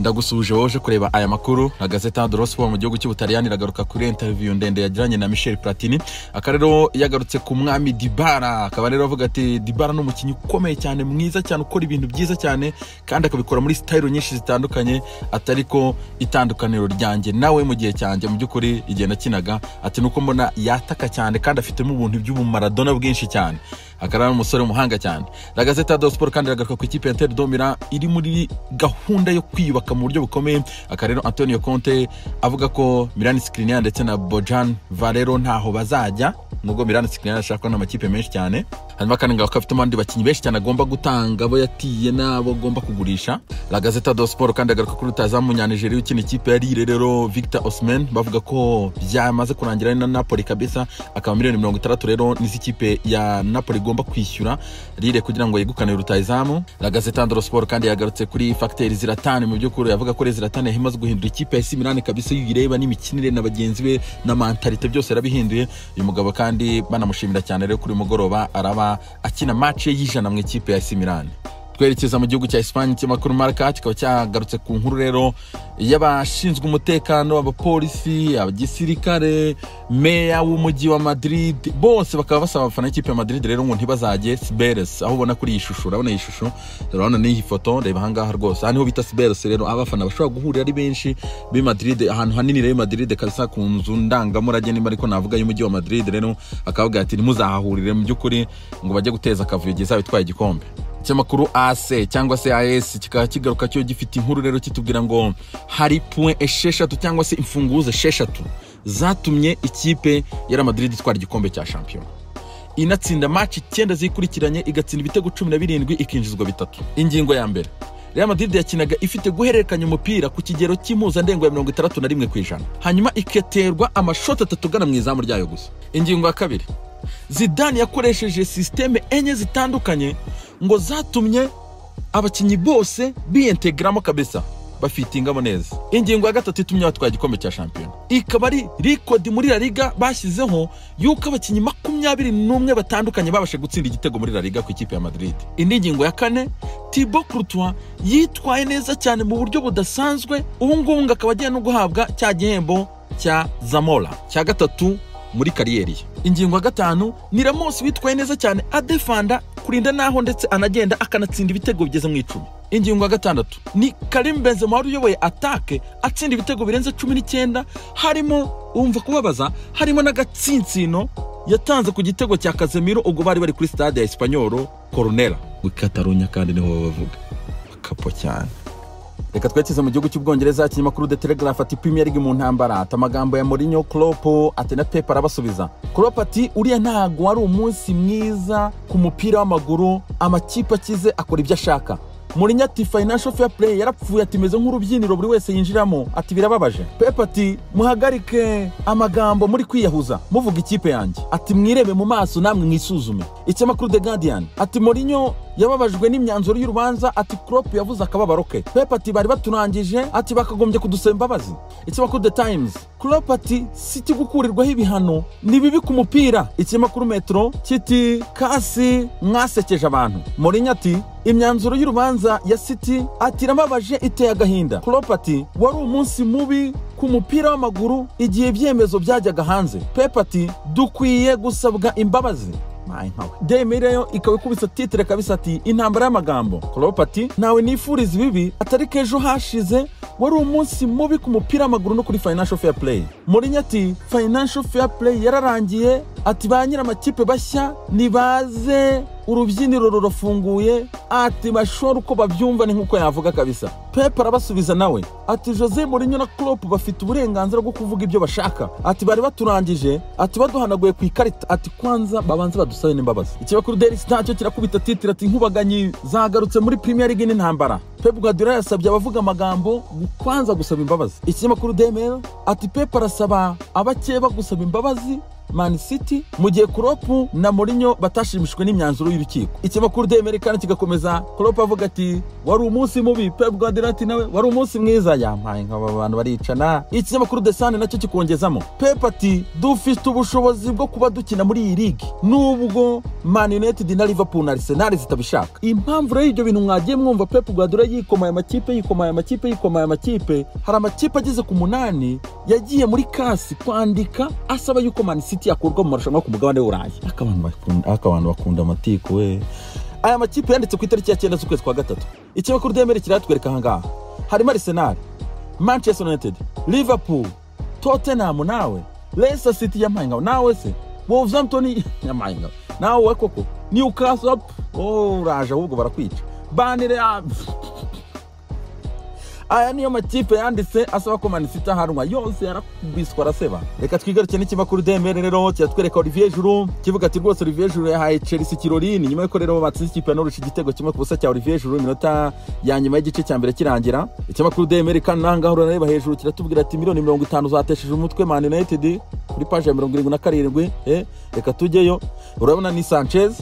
Ndagusuhuje woje kureba aya makuru. La Gazzetta dello Sport mu gihugu cy'Ubutaliyani iragaruka kuri interview ndende yagiranye na Michel Platini. Akaba rero yagarutse ku mwami Dybala, akaba rero avuga ati Dybala ni umukinnyi ukomeye cyane, mwiza cyane, ukora ibintu byiza cyane kandi akabikora muri style nyinshi zitandukanye, atari ko itandukaniro ryanjye nawe mu gihe cyanjye mu by'ukuri igihe nakinaga, ati nuko mbona yataka cyane kandi afitemo ubuntu by'ubumaradona bwinshi cyane, akaba ari umusore w'umuhanga cyane. La Gazzetta dello Sport kandi iragaruka ku ikipe ya Inter de Milan iri muri gahunda yo kwiyubaka mu buryo bukomeye. Akaba rero Antonio Conte avuga ko Milan Skriniar ndetse na Bojan Valero ntaho bazajya, nubwo Milan Skriniar ashakwa n'amakipe menshi cyane. Hanyuma kandi ngo afite abandi bakinnyi benshi cyane agomba gutanga, abo yatiye n'abo agomba kugurisha. La Gazzetta dello Sport kandi agaruka kuri rutahizamu w'umunyanigeriya ukina ikipe ya Lille rero Victor Osimhen, bavuga ko byamaze kurangira na Napoli kabisa, akaba miliyoni 60 rero nizo ikipe ya Napoli igomba kwishyura Lille kugira ngo yegukane rutahizamu. La Gazzetta dello Sport kandi yagarutse kuri facteur Zlatan, mu by'ukuri yavuga ko Zlatan yamaze guhindura ikipe ya AC Milan kabisa, iyo uyireba n'imikinire na bagenzi be na mentalité byose yarabihinduye. Uyu mugabo kandi banamushimira cyane rero, kuri mugoroba araba akina match y'100 mu ikipe ya AC Milan. Twerekeza mu gihugu cya Espagne, ikinyamakuru Marca kikaba cyagarutse ku nkuru rero y'abashinzwe umutekano, abapolisi, abagisirikare, meya w'umujyi wa Madrid, bose bakaba basaba abafana b'ikipe ya Madrid rero ngo ntibazajye Cibeles, aho ubona kuri iyi shusho, urabona iyi shusho, urabona n'iyi foto, reba ahangaha rwose, aha niho bita Cibeles rero, aho abafana bashobora guhurira ari benshi b'i Madrid, ahantu hanini rero i Madrid kabisa, ku nzu ndangamurage nimba ariko navuga y'umujyi wa Madrid. Rero akavuga ati ntimuzahahurire mu by'ukuri ngo bajye guteza akavuyo igihe izaba itwaye igikombe. Ikinyamakuru AC cyangwa se AS kikaba kigaruka cyo gifite inkuru rero kitubwira ngo hari point 6 cyangwa se imfunguzo 6 zatumye ikipe ya Real Madrid itwara igikombe cya shampiyona, inatsinda match 9 zikurikiranye, igatsinda ibitego 17, ikinjizwa 3. Ingingo ya mbere: Real Madrid yakinaga ifite guhererekanya umupira ku kigero cy'impuzandengo ya 61%, hanyuma igaterwa amashoti 3 agana mu izamu ryayo gusa. Ingingo ya kabiri: Zidane yakoresheje système 4 zitandukanye ngo zatumye abakinnyi bose biyentegramo kabisa, bafitingamo neza. Ingingo ya gatatu itumye batwara igikombe cya shampiyona ikaba ari record muri La Liga bashyizeho yuko abakinnyi 21 batandukanye babashe gutsinda igitego muri La Liga ku ikipe ya Madrid. Indi ngingo ya kane: Thibaut Courtois yitwaye neza cyane mu buryo budasanzwe, ubu ngubu akaba agiye no guhabwa cya gihembo cya Zamora cya gatatu muri carrière ye. Ingingo ya gatanu ni Ramos witwaye neza cyane adefanda, kurinda naho ndetse anagenda akanatsinda ibitego bigeze mu 10. Ingingo ya gatandatu ni Karim Benzema wari uyoboye attaque, atsinda ibitego birenze 19, harimo umva kubabaza, harimo n'agatsinsino yatanze ku gitego cya Casemiro ubwo bari bari kuri stade ya Espanyol Cornellà i Catalonia, kandi niho bavuga kapo cyane. Reka twerekeze mu gihugu cy'Ubwongereza. Ikinyamakuru The Telegraph ati Premier League mu ntambara, ati amagambo ya Mourinho, Klopp ati na Pep arabasubiza. Klopp ati uriya ntago wari umunsi mwiza ku mupira w'amaguru, amakipe akize akora ibyo ashaka. Mourinho ati financial fair play yarapfuye, ati meze nk'urubyiniro buri wese yinjiramo, ati birababaje. Pep ati muhagarike amagambo muri kwiyahuza muvuga ikipe yanjye, ati mwirebe mu maso namwe mwisuzume. Ikinyamakuru The Guardian ati Mourinho yababajwe n'imyanzuro y'urubanza, ati Klopp yavuze akababaro ke. Pep ati bari baturangije, ati bakagombye kudusaba imbabazi. Ikinyamakuru The Times: Klopp ati City gukurirwaho ibihano ni bibi ku mupira. Ikinyamakuru Metro kiti kasi mwasekeje abantu. Mourinho ati imyanzuro y'urubanza ya City ati irababaje, iteye agahinda. Klopp ati wari umunsi mubi ku mupira w'amaguru igihe ibyemezo byajyaga hanze. Pep ati dukwiye gusabwa imbabazi. Daily Mail yo ikaba ikubise titre kabisa ati intambara y'amagambo. Klopp ati ntawe nifuriza ibibi, atari kejo hashize wari umunsi mubi ku mupira w'amaguru no kuri financial fair play. Mourinho ati financial fair play yararangiye, ati ba nyir'amakipe bashya nibaze, urubyiniro rurafunguye, ati bashora uko babyumva, ni nkuko yavuga kabisa. Pep arabasubiza nawe ati Jose Mourinho na Klopp bafite uburenganzira bwo kuvuga ibyo bashaka, ati bari baturangije, ati baduhanaguye ku ikarita, ati kwanza babanze badusabe n'imbabazi. Ikinyamakuru Daily Star cyo kirakubita titre ati inkubaganyi zagarutse muri Premier League n'intambara, Pep Guardiola yasabye abavuga amagambo kwanza gusaba imbabazi. Ikinyamakuru Daily Mail ati Pep arasaba abakeba gusaba imbabazi Man City, mu gihe Klopp na Mourinho batashimishijwe n'imyanzuro y'urukiko. Ikinyamakuru The American kigakomeza, Klopp avuga ati wari umunsi mubi, Pep Guardiola ati nawe wari umunsi mwiza. Yampaye nk'aba bantu baricana. Ikinyamakuru The Sun nacyo kikongezamo, Pep ati dufite ubushobozi bwo kuba dukina muri iyi league nubwo Man United na Liverpool na Arsenal zitabishaka. Impamvu rero ibyo bintu mwagiye mwumva Pep Guardiola yikomaye amakipe, yikomaye amakipe, yikomaye amakipe, hari amakipe ageze ku 8 yagiye muri kasi kwandika asaba yuko Man City yakurwa mu marushanwa ku mugabane w'Uburayi. Abantu bakunda amatiku we. Aya makipe yanditse ku itariki ya 9 z'ukwezi kwa 3. Ikinyamakuru DMR kiratwereka aha ngaha harimo Arsenal, Manchester United, Liverpool, Tottenham nawe, Leicester City yampaye ngaho nawe se, Wolverhampton yampaye ngaho nawe koko, Newcastle uraje ahubwo barakwica, Burnley. Aya niyo makipe yanditse asaba ko Man City ahanwa, yose yarakubiswa araseba. Reka twigaruke n'ikinyamakuru DMR rero kiratwereka Olivier Giroud, kivuga ati rwose Olivier Giroud yahaye Chelsea kirori nyuma yuko rero batsinze ikipe ya Norwich igitego 1-0 cya Olivier Giroud minota ya nyuma y'igice cya mbere kirangira. Ikinyamakuru DMR kandi nangaho urareba hejuru kiratubwira ati miliyoni 50 zatesheje umutwe Man United kuri page ya 77. Reka tujyeyo, urabona ni Sanchez.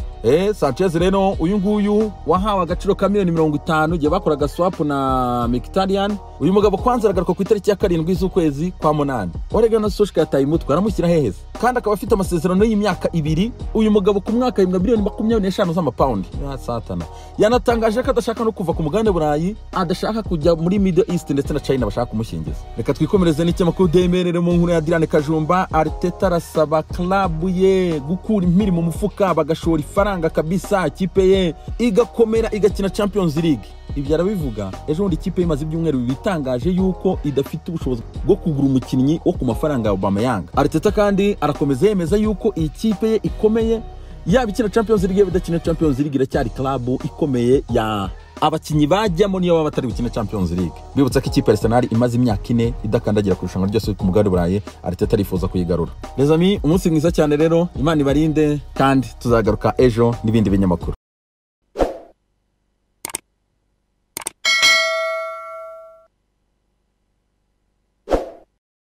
Sanchez rero uyu nguyu wahawe agaciro ka miliyoni 50 igihe bakoraga swap na Mkhitaryan. Uyu mugabo kwanza aragaruka ku itariki ya 7 z'ukwezi kwa 8. Oregon na Solskjaer yataye umutwe aramushyira heheze, kandi akaba afite amasezerano y'imyaka 2. Uyu mugabo ku mwaka yimwa miliyoni 25 z'amapaundi. Ya satana. Yanatangaje ko adashaka no kuva ku mugabane Burayi, adashaka kujya muri Middle East ndetse na China bashaka kumushyingiza. Reka twikomereze n'ikinyamakuru DMR mu nkuru ya Dylan Kajumba. Arteta arasaba club ye gukura impiri mu mufuka bagashora ifaranga kabisa, ikipe ye igakomera igakina Champions League. Ibyo arabivuga ejo bundi ikipe imaze ibyumweru bitangaje yuko idafite ubushobozi bwo kugura umukinnyi wo ku mafaranga ya Aubameyang. Arteta kandi arakomeza yemeza yuko iyi kipe ye ikomeye, yaba ikina Champions League yaba idakina Champions League iracyari club ikomeye ya abakinyi bajyamo niyo baba batari gukina Champions League. Bibutsa ko ikipe ya Arsenal imaze imyaka 4 idakandagira ku irushanwa ryose ku mugabane Burayi, Arteta arifuza kuyigarura. Les amis, umunsi mwiza cyane rero, Imana ibarinde kandi tuzagaruka ejo n'ibindi binyamakuru.